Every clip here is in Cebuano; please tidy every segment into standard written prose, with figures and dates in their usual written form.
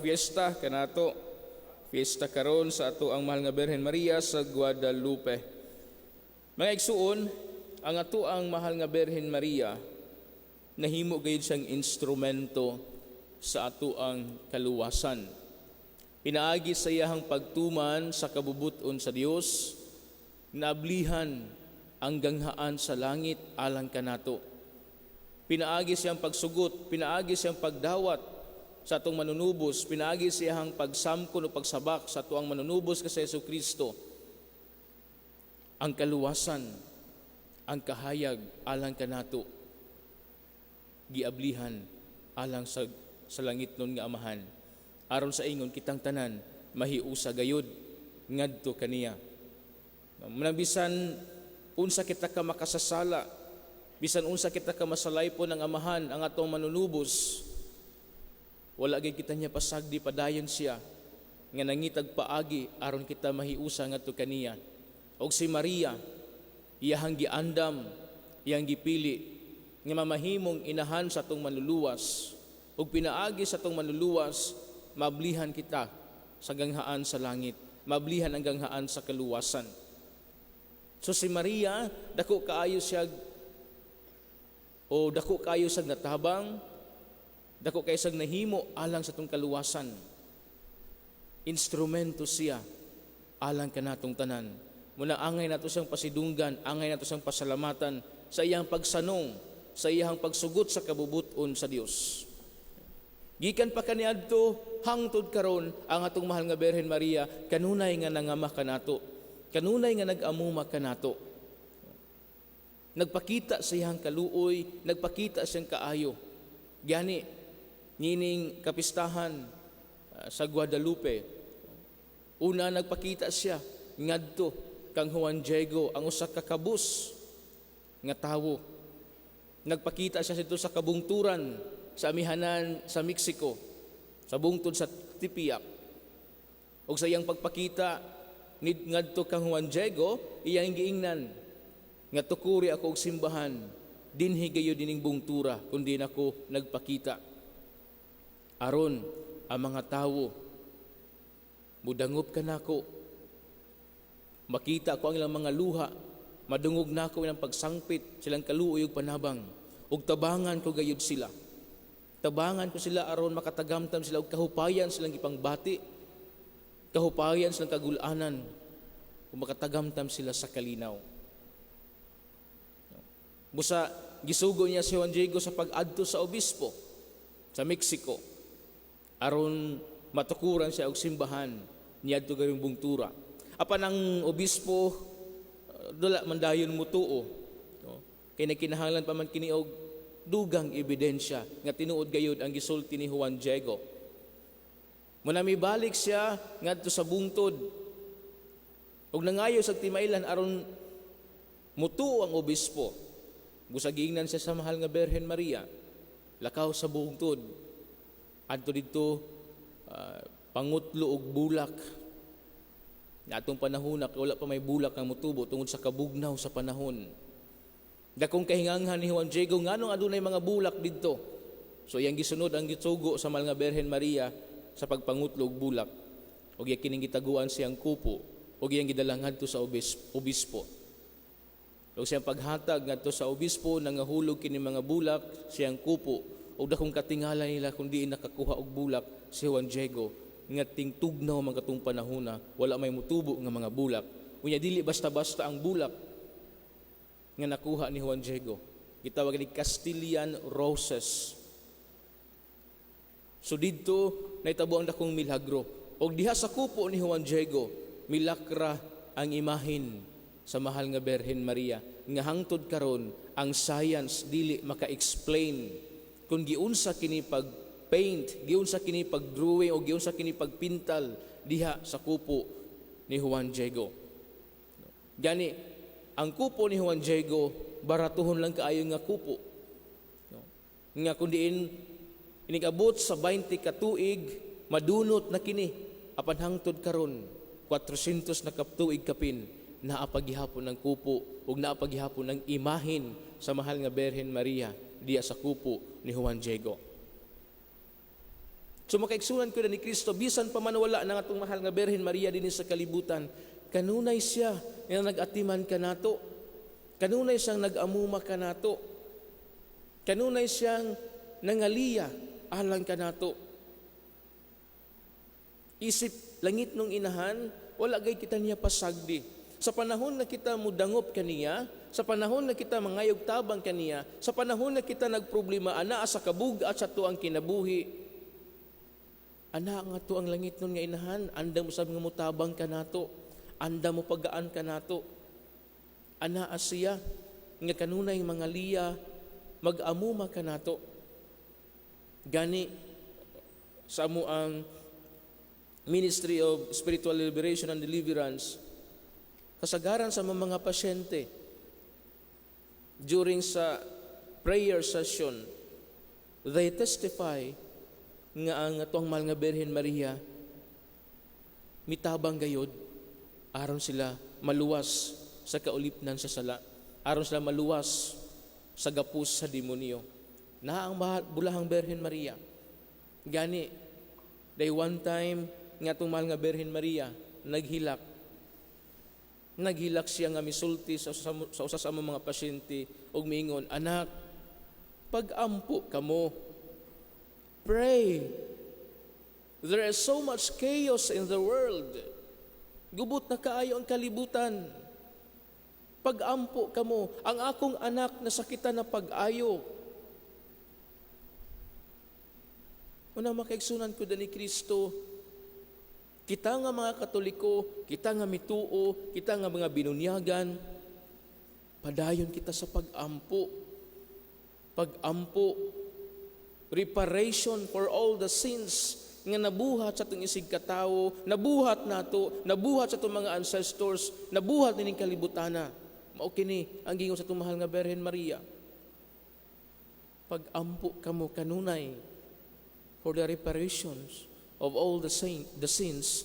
Fiesta kanato. Fiesta karon sa ato ang mahal nga Birhen Maria sa Guadalupe. Mga igsuon, ang ato ang mahal nga Birhen Maria nahimo gayud siyang instrumento sa ato ang kaluwasan. Pinaagi sa iyahang pagtuman sa kabubuton sa Dios, naablihan ang ganghaan sa langit alang kanato. Pinaagi siyang pagsugot, pinaagi siyang pagdawat sa atong manunubos, pinaagi siyang pagsamkon o pagsabak sa atuang manunubos kay Hesus Kristo. Ang kaluwasan, ang kahayag alang kanato, giablihan alang sa langitnon nga Amahan. Aron sa ingon kitang tanan mahiusa gayud ngadto kaniya. Manang bisan unsa kita ka makasasala, bisan unsa kita ka masalaypon ng Amahan ang atong manunubos, wala gid kita niya pasagdi. Padayon siya nga nangitag paagi aron kita mahiusa ngadto kaniya. Og si Maria, iyahang giandam, iyang gipili nga mamahimong inahan sa atong manluluwas, ug pinaagi sa atong manluluwas mablihan kita sa ganghaan sa langit, mablihan ang ganghaan sa kaluwasan. So si Maria, dako kaayo siya o dako kaayo sa natabang, dako kaayo siyang nahimo alang sa atong kaluwasan. Instrumento siya alang kanatong tanan. Muna angay nato siyang pasidunggan, angay nato siyang pasalamatan sa iyang pagsanong, sa iyang pagsugot sa kabubuton sa Dios. Gikan pa kaniadto hangtod karon, ang atong mahal nga Birhen Maria kanunay nga nangama kanato. Kanunay nga nag-amuma kanato. Nagpakita sa iyang kaluoy, nagpakita siyang kaayo. Gani nining kapistahan sa Guadalupe, una nagpakita siya ngadto kang Juan Diego, ang usa ka kabus nga tawo. Nagpakita siya dito sa kabungturan sa amihanan sa Mexico, sa bungtod sa Tepeyac. Ug sa iyang pagpakita ngadto kang Juan Diego, iyang giingnan nga tukuri ako og simbahan dinhi gayud dining bungtura kundi nako nagpakita aron ang mga tawo mudangop kanako, makita ko ang ilang mga luha, madungog nako ilang pagsangpit, silang kaluoy ug panabang, ug tabangan ko gayud sila. Tabangan ko sila aron makatagamtam sila og kahupayan silang gipangbati, kahupayan silang kagulanan, ug makatagamtam sila sa kalinaw. Busa gisugo niya si Juan Diego sa pag-adto sa obispo sa Mexico aron matukuran siya og simbahan niadto garing bungtura. Apan ang obispo dula man dayon mutuo, no? Kay nagkinahanglan pa man kini og dugang ebidensya nga tinuod gayud ang gisulti ni Juan Diego. Muna mibalik siya ngadto sa bungtod ug nangayo sa timailan aron mutuo ang obispo. Busa giingnan siya sa mahal nga Birhen Maria, lakaw sa bungtod. Adto didto, pangutlo og bulak. Atong panahon wala pa may bulak ang mutubo tungod sa kabugnaw sa panahon. Dakong kahinganghan ni Juan Diego nganong adunay mga bulak didto. So iyang gisunod ang gitugo sa mahal nga Birhen Maria sa pagpangutlo og bulak. Og iya kining gitaguan siyang kupo ug iyang gidala ngadto sa obispo. Ug siyang paghatag ngadto sa obispo, nangahulog kini mga bulak siyang kupo, ug dakong katingala nila kung diin nakakuha og bulak si Juan Diego nga tingtugnaw man katong panahona, wala may mutubo nga mga bulak. Unya dili basta-basta ang bulak nga nakuha ni Juan Diego. Gitawag ni Castilian roses. So didto nahitabo ang dakong milagro. Og diha sa kupo ni Juan Diego, milakra ang imahin sa mahal nga Birhen Maria nga hangtod karon ang science dili maka-explain kung giunsa kini pag paint, giunsa kini pag drawing o giunsa kini pagpintal diha sa kupo ni Juan Diego. Gani ang kupo ni Juan Diego baratuhon lang kaayo nga kupo. No? Nga kun diin inigabot sa 20 ka tuig, madunot na kini, apan hangtod karon 400 na katuig kapin, naa pa gihapon ang kupo ug naa pa gihapon ang imahin sa mahal nga Birhen Maria diya sa kupo ni Juan Diego. So makaigsunan ko na ni Kristo, bisan pa man wala ng atong mahal nga Birhen Maria dinhi sa kalibutan, kanunay siya nga nag-atiman kanato. Kanunay siyang nag-amuma kanato. Kanunay siyang nangaliya alang kanato. Isip langitnong inahan, wala gay kita niya pasagdi. Sa panahon na kita mudangop kaniya, sa panahon na kita mangayog tabang kaniya, sa panahon na kita nagproblema anaa sa kabug-at sa atuang kinabuhi, ana nga atoang langitnon nga inahan, andam usab nga mutabang kanato, andam mo pagaan kanato. Anaa siya nga kanunay mangaliya, mag-amuma kanato. Gani sa amo ang Ministry of Spiritual Liberation and Deliverance, kasagaran sa mga pasyente during sa prayer session, they testify nga ang atong mahal nga Birhen Maria mitabang gayod aron sila maluwas sa kaulipnan sa sala, aron sila maluwas sa gapos sa demonyo na ang mahal, bulahang Birhen Maria. Gani day one time nga atong mahal nga Birhen Maria naghilak. Naghilak siya nga misulti sa usa sa among mga pasyente ug miingon, "Anak, pag-ampo kamo. Pray. There is so much chaos in the world. Gubot na kaayo ang kalibutan. Pag-ampo kamo. Ang akong anak nasakitan na pag-ayo." Una makaigsunan ko ni Kristo, kita nga mga Katoliko, kita nga mituo, kita nga mga binunyagan, padayon kita sa pag-ampo. Pag-ampo, reparation for all the sins nga nabuhat sa atong isig katawo, nabuhat nato, nabuhat sa atong mga ancestors, nabuhat nining kalibutana. Mao kini ang giingon sa atong mahal nga Birhen Maria. Pag-ampo kamo kanunay for the reparations of all the sins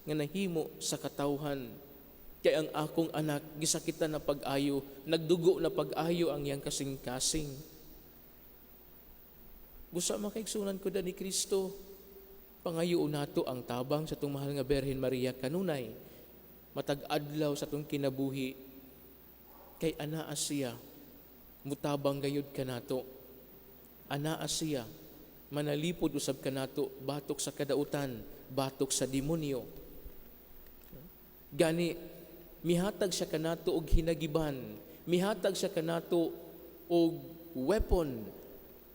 nga nahimo sa katawhan. Kay ang akong anak gisakitan na pag-ayo, nagdugo na pag-ayo ang iyang kasing-kasing. Busa makaigsunan ko ni Kristo, pangayoon nato ang tabang sa atong mahal nga Birhen Maria kanunay, matag adlaw sa atong kinabuhi, kay anaa siya, mutabang gayud kanato. Anaa siya, manalipod usab kanato batok sa kadautan, batok sa demonyo. Gani mihatag siya kanato og hinagiban, mihatag siya kanato og weapon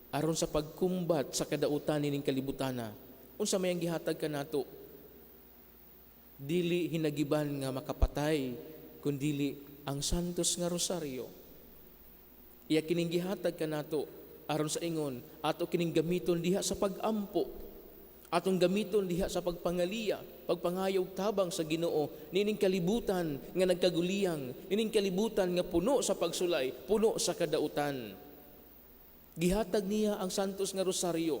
aron sa pagkumbat sa kadautan nining kalibutana. Unsa may ang gihatag kanato? Dili hinagiban nga makapatay, kundili ang Santos nga Rosaryo. Iya kining gihatag kanato aron sa ingon ato kining gamiton diha sa pag-ampo, atong gamiton diha sa pagpangaliya, pagpangayog tabang sa Ginoo nining kalibutan nga nagkaguliyang, nining kalibutan nga puno sa pagsulay, puno sa kadautan. Gihatag niya ang Santos nga Rosaryo.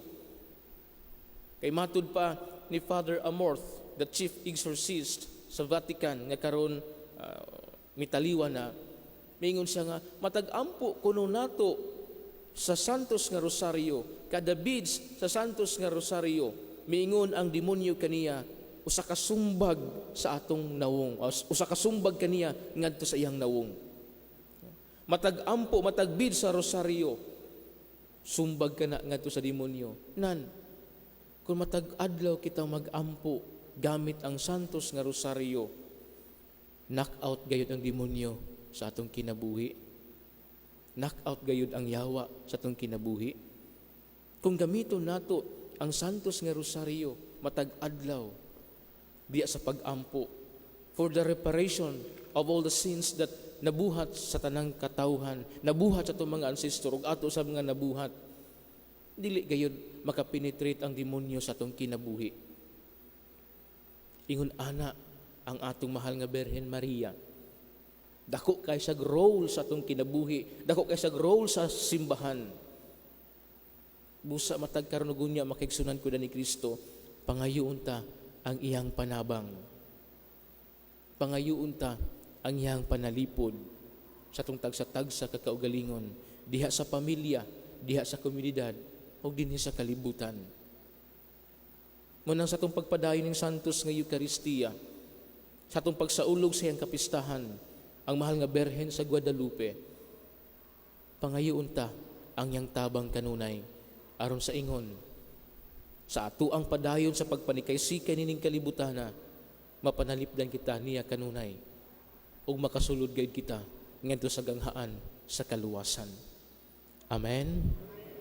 Kay matud pa ni Father Amorth, the chief exorcist sa Vatican nga karon mitaliwa na, mingon siya nga matag ampo kuno nato sa Santos nga Rosaryo, kada beads sa Santos nga Rosaryo, miingon ang demonyo kaniya, usa ka sumbag sa atong nawong, usa ka sumbag kaniya ngadto sa iyang nawong. Matag ampo, matag beads sa rosaryo, sumbag kana ngadto sa demonyo. Nan, kung matag adlaw kita magampo gamit ang Santos nga Rosaryo, knock out gayud ang demonyo sa atong kinabuhi. Knock out gayud ang yawa sa atong kinabuhi. Kung gamiton nato ang Santos nga Rosaryo matag adlaw diya sa pag-ampo for the reparation of all the sins that nabuhat sa tanang katawhan, nabuhat sa atong mga ancestor ug ato sa mga nabuhat, dili gayud makapenetrate ang demonyo sa atong kinabuhi. Ingon ana ang atong mahal nga Birhen Maria. Dako kay sa role sa atong kinabuhi, dako kay sa role sa simbahan. Busa matag karon ug unya, makaigsunan ko ni Kristo, pangayoon ta ang iyang panabang. Pangayoon ta ang iyang panalipod sa atong tagsa-tagsa ka kaugalingon, diha sa pamilya, diha sa komunidad, ug dinhi sa kalibutan. Mao nang sa atong pagpadayon ng Santos nga Eukaristiya, sa atong pagsaulog sa iyang kapistahan, ang mahal nga Berhen sa Guadalupe, pangayoon ta ang iyang tabang kanunay aron sa ingon sa atoang padayon sa pagpanikay-sikay nining kalibutana, mapanalipdan kita niya kanunay ug makasulod gayud kita ngadto sa ganghaan sa kaluwasan. Amen.